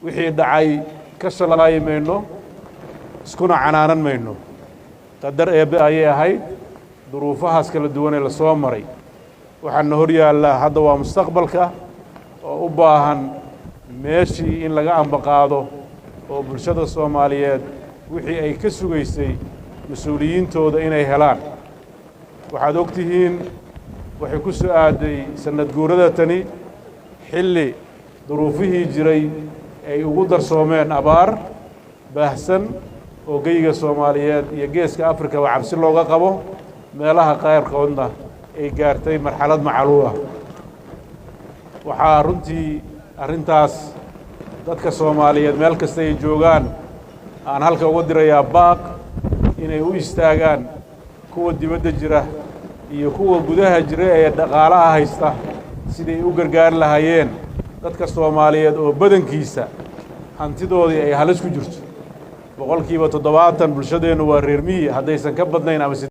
Wixii dhacay ka shalaayi mayno, iskuna canaanan mayno. Qadar Eebbe ayay ahayd duruufahaas kala duwan ee lasoo maray. Waxaana hor yaallaa hadda waa mustaqbalka oo u baahan meeshii in laga ambaqaado oo bulshada Soomaaliyeed wixii ay ka sugaysay mas-uuliyiintooda inay helaan. Waxaad og tihiin, waxay ku soo aaday sannad guurada tani xilli duruufihii jiray ay ugu darsoomeen abaar baahsan oo geyga Soomaaliyeed iyo Geeska Afrikaba cabsi looga qabo, meelaha qaarkoodna ay gaartay marxalad macaluul ah. Waxaa runtii arrintaas dadka Soomaaliyeed meel kasta ay joogaan aan halka uga dirayaa baaq inay u istaagaan, kuwa dibadda jira iyo kuwa gudaha jira ee dhaqaalaha haysta, siday u gargaari lahaayeen dadka Soomaaliyeed oo badankiisa hantidoodii ay halis ku jirto. 70% bulshadeennu waa reer miyi, haddaysan ka badnayn ama